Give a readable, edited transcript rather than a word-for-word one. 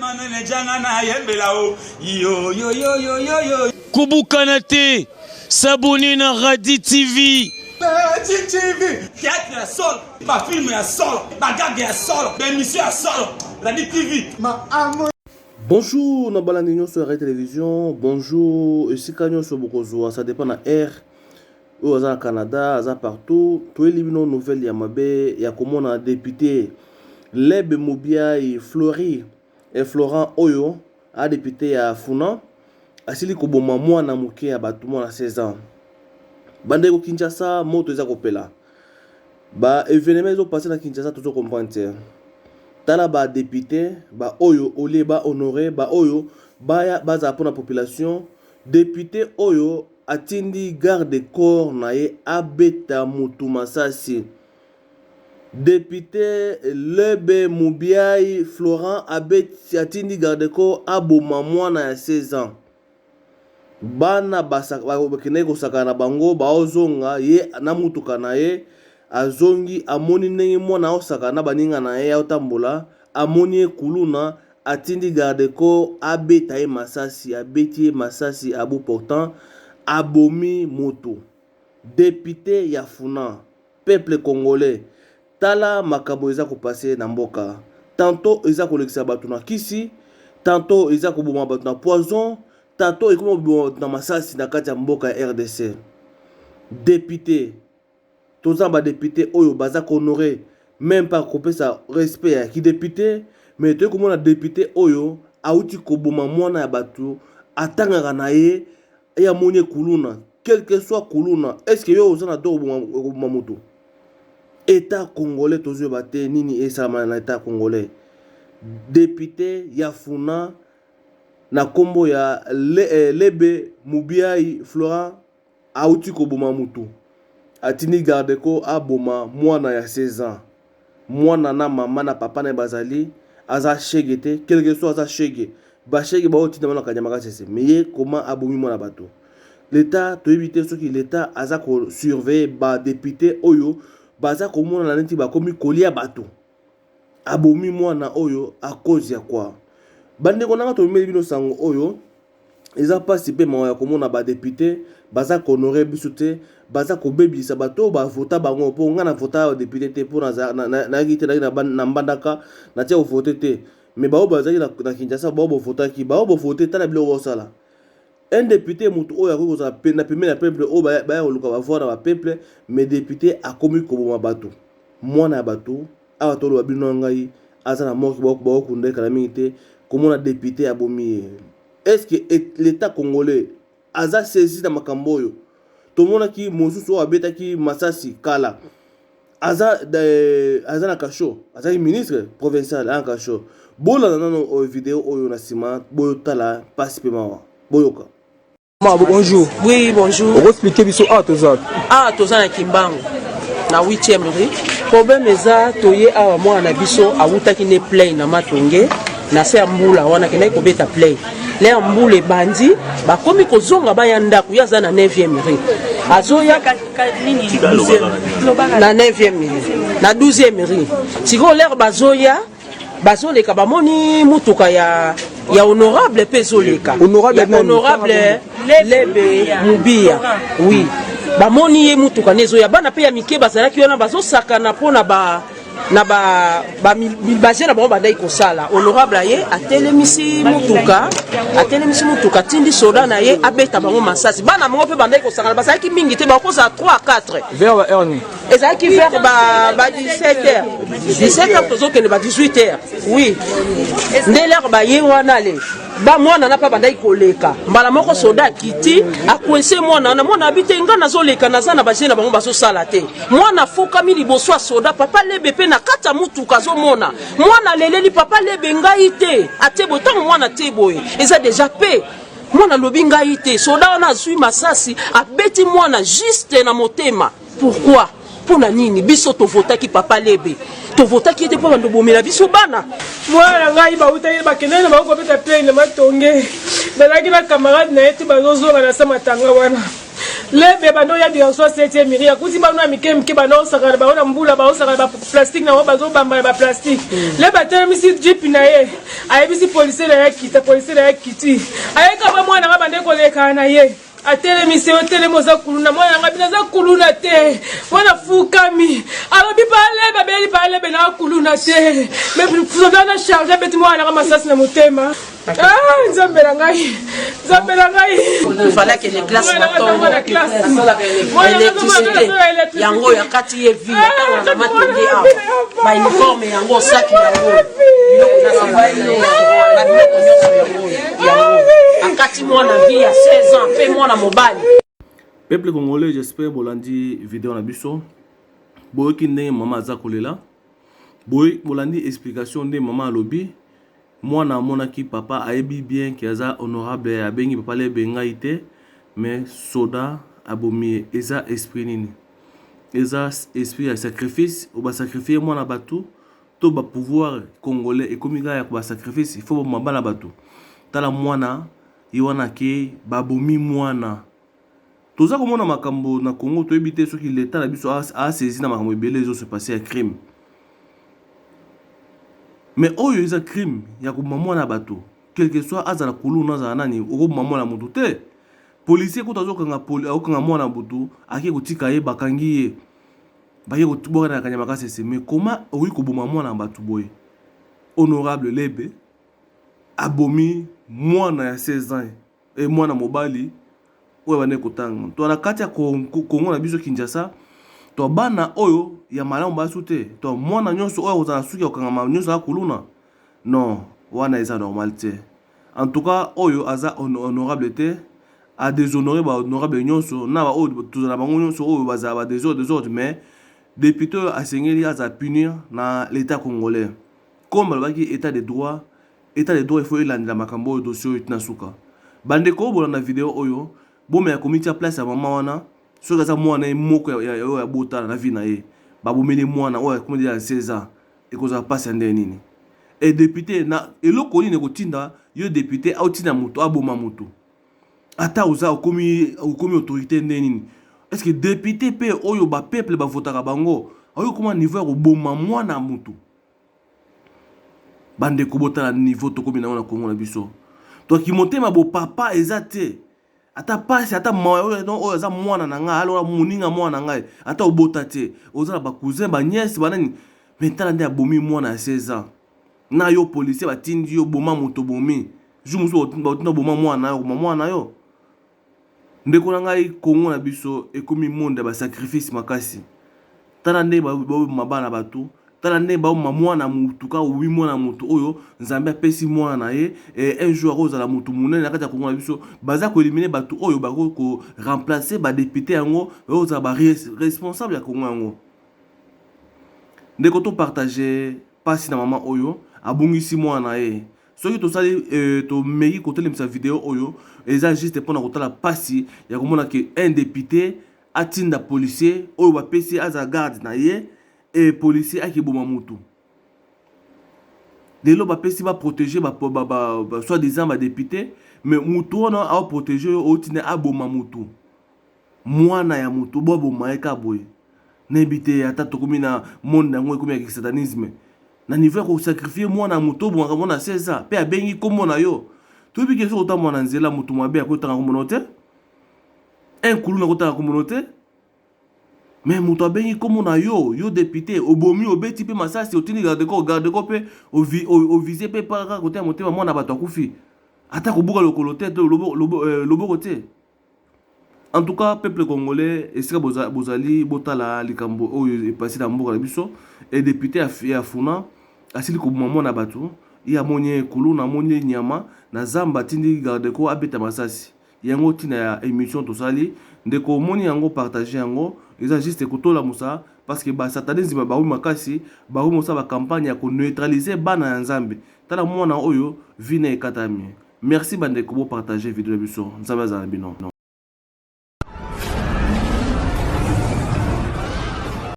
Emmanuel Djanga na yembela o yo yo yo yo yo yo. Kobukana te, s'abonner na Radi TV. Radi TV, théâtre ya solo, ba film ya solo, ba gag ya solo, ba émission ya solo. Radi TV. Ma amo. Bonjour na balandi nyonso ya Rai Television, bonjour esika nyonso bokozwa, ça dépend na heure oyo aza na Canada, aza partout. Toyeli bino nouvelle ya mabe ya komona député Lebe Mubiai Flori et Florent oyo a député ya Funa asili koboma mwana moke ya bato mwana 16 ans. Bandeko Kinshasa moto eza kopela. Ba evenement ezo passer na Kinshasa tozo comprendre te. Tala ba député ba oyo au lieu ba honorer ba oyo baya bazala pona population député oyo atindi garde corps na ye abeta mutu masasi. Depute Lebe Mubiayi Florent abeti atindi garde corps aboma mwana ya 16 ans. Bana bakendaki kosakana na bango baozonga ye na mutuka na ye azongi amoni ndenge mwana aosakana na baninga na ye aotambola amoni ye kuluna atindi garde corps abeta ye masasi abeti ye masasi à bout portant abomi moto. Depute ya Funa peuple congolais tala makambo eza ko passe na mboka tantot eza kolekisa batu na kisi tantot eza koboma batu na poison tantot ekomi koboma batu na masasi na kati ya mboka ya rdc depute toza na ba depute oyo baza ko honore meme pas kopesa respect ya ki depute mais toyei komona depute oyo awuti koboma mwana ya batu atangaka na ye ye amoni ye kuluna quelque soit kuluna est ce que yo oza na droit koboma moto etat congolais tozoyeba te nini esalama na etat congolais depute ya funa na nkombo ya le, eh, lebe mubiai florent auti koboma motu atindi gardeco aboma mwana ya 16 ans Mwana na mama na papa naye bazali aza chegue te quelque soit aza chegue ba chegue bao tinda bana kanyama kasese mais ye comment abomi mwana bato l'etat toyebi te soki l'etat aza ko surveiller ba depute oyo baza komonana neti bakomi kolia bato abomi mwana oyo à cause ya quoi bandeko nanga tomemeli bino sango oyo Eza pasi pe mawa ya komona ba depute baza ko honore biso te baza kobebisa bato oyo ba vota bango po nga na vota depute te po nayaki te nayaki na mbandaka natia ko vote te mais baoyo bazalaki na Kinshasa baoyo bovotaki baoyo bovote tala biloko bosala un depute moto oyo akoki kozala na pembeni ya peuple oyo baya koluka ba voix na ba peuple mais depute akomi koboma bato mwana ya bato awa toloba bino na ngai aza na morgue bakokunda ye kala mingi te komona depute abomi ye est ce que l'état congolais aza saisi na makambo oyo tomonaki mosusu oyo abetaki masasi kala aza, eh, aza na kasho azalaki ministre provincial aza na kasho bolanda nano oyo video oyo na nsima boyotala mpasi mpe mawa boyoka Ma, bonjour. Oui, bonjour. Oko expliquer biso awa toza wapi? Awa toza na Kimbangu na 8e rue. Problème eza toye awa mwana na biso awutaki ne play na Matonge na se ya mbula wana akendaki kobeta play. Le ya mbula ebandi bakomi kozonga baya ndako ye aza na 9e rue. Azoya na 9e rue na 12e rue. Sikoyo lere bazoya bazoleka bamoni mutuka ya ya honorable mpe ezoleka honorable, ya honorable lebe mubia oui bamoni ye mutuka nde ezoya bana mpe ya mike bazalaki wana bazosakana mpo na ba na ba baje na bango bandaki kosala honorable aye atelemisi mutuka atelemisi mutuka atindi soda na ye abeta bango masasi bana bango mpe bandaki kosakana bazalaki mingi te bakozala 3 a 4 vers ba heure nini ezalaki vers ba, ba 17 heures 17 heures tozokende ba 18 heures oui nde lere baye wana le ba mwana na mpe abandaki koleka mbala moko soda akiti akwese mwana wana mwana abi te ngai nazoleka naza na baje na bango bazosala te mwana afukami liboso ya soda papa lebe mpe na kati ya motuka azomona mwana aleleli papa lebe ngai te ate boye ntango mwana te boye eza deja pe mwana alobi ngai te soda wana azwi masasi abeti mwana juste na motema Pourquoi? Mpo na nini biso tovotaki papa Lebe? Tovotaki ye te mpo bando bomela biso bana. Mwana na ngai bautaki bakendaki na bango kobeta play na matonge, bazalaki na camarade na ye te, bazozonga na sa matanga wana. Lebe bando ya direction 7e mairie akuti bano ya mike mike bando osakana bango na mbula baosakana ba plastique na bango bazobamba na ba plastique. Lebe atelemisi jeep na ye ayebisi policier na ye akita, policier na ye akiti ayeka ba mwana nga bande kolekana na ye atelemisi yo telemi oza kuluna mwana na nga bino aza kuluna te mwana fukami alobi palebe abeli palebe na kuluna te mais soda na charge abeti mwana nanga masasi na motema. Ah, nzambe na ngai nzambe na ngai. Fallait akende classe na ntongo, électricité yango oyo akati ye vie atanga na matenge awa, bauniforme yango, saki yango, biloko nyonso yango yango akati mwana vie ya 16 ans mpe mwana mobali. Peuple congolais, j'espère bolandi video na biso, boyoki ndenge mama aza kolela, boye bolandi explication nde mama alobi. Mwana amonaki papa ayebi bien ke aza honorable, abengi papa Lebe ngai te, mais soda abomi ye. Eza esprit nini? Eza esprit ya sacrifice oyo basacrifie mwana bato to ba pouvoir congolais ekomi kaka ya ba sacrifice, il faut boboma bana bato. Tala mwana ye wana ake babomi mwana. Toza komona makambo na Congo, toyebi te soki l'État na biso asaisi na makambo ebele ezo se passer ya crime. Mais oyo eza crime ya koboma mwana bato, quel que soit azala kuluna azala nani, okoboma mwana motu te. Policier kutu azokanga akokanga mwana motu, ake kotika ye, bakangi ye, bake kobwaka na Kanyama Kasese. Mais comment okoki koboma mwana bato boye? Honorable Lebe abomi mwana ya 16 ans e mwana mobali oyo abandaki kotanga to na kati ya Kongo na biso Kinshasa. To bana oyo ya malamu basu te, to mwana nyonso oyo akozala suki ya kokangama nyonso akuluna non, wana eza normal te. En tout cas oyo aza honorable te, adéshonoré ba honorable nyonso na baoyo tozala bango nyonso oyo bazala ba désordre désordre. Mais député oyo asengeli aza punir na l'État congolais. Comme balobaki état de droit, état de droit il faut elandela makambo oyo, dossier oyo tina suka. Bandeko oyo bolanda video oyo, bomeka komitia place ya mama wana. Soki aza mwana ye moko oyo abotala na vie na ye, babomeli mwana oyo akomi ya 16 ans, ekozala mpasi ya ndenge nini? E député na eloko nini ekotinda yo député aotinda moto aboma moto? Ata oza okomi autorité ndenge nini, est ce que député mpe oyo bapeuple bavotaka bango oyo okoma niveau ya koboma mwana motu? Bandeko, botala niveau tokomi nango na Kongo na biso. Toki motema bopapa eza te, ata pasi, ata mawa. Oyo aza mwana na ngai, alola moninga mwana na ngai, ata obota te, oza na bacousin, banièce, banani, mais tala nde abomi mwana ya 16 ans. Na yo policier batindi yo boma moto, bomi. Jour mosusu batinda boma mwana na yo, koma mwana na yo. Ndeko na ngai, Kongo na biso ekomi monde ya basacrifice makasi. Tala ndenge baboma bana bato, tala ndenge baboma mwana mutu kaka obi mwana mutu oyo Nzambe apesi mwana na ye un jour akozala mutu monene na kati ya Kongo na biso. Baza koéliminer bato oyo bakoki koremplacer badéputé yango, bakozala baresponsable ya Kongo yango. Ndeko, topartage mpasi na mama oyo abungisi mwana na ye. Soki tosali tomeki kotelemisa video oyo, eza juste mpona kotala mpasi ya komona ke un député atinda policier oyo bapesi aza garde na ye, e policier akeboma mutu. Lelo bapesi baprotéger ba soi disant badéputé, mais mutu wana aoprotéger oyo otinda aboma mutu, mwana ya motu bo aboma ye ka boye. Nayebi te ata tokomi na monde yango ekomi ya satanisme na niveau ya kosacrifier mwana ya moto, obongaka mwana ya 16 ans mpe abengi nkombo na yo. Toyebi ke soki otambola na nzela, motu mabe akotanga nkombo na yo te, un kuluna akotanga nkombo na yo te, mais moto abengi nkombo na yo, yo député, obomi, obeti mpe masasi, otindi garde corps, garde corps mpe ovise mpe kaka kote ya motema, mwana bato akufi, ata kobuka lokolo te to loboko te. En tout cas, peuple congolais, esika bozali, botala likambo oyo epasi na mboka na biso. E député ya Funa asili koboma mwana bato. Ye amoni ye kuluna, amoni ye nyama na zamba, atindi garde corps abeta masasi. Yango ntina ya émission tosali. Ndeko, omoni yango, partage yango, eza juste kotolamusa, parce que basatanisme bakomi makasi, bakomi kosala bacampagne ya koneutraliser bana ya Nzambe. Tala mwana oyo, vie na ekatami. Merci bandeko, bopartage video na biso. Nzambe azala na bino.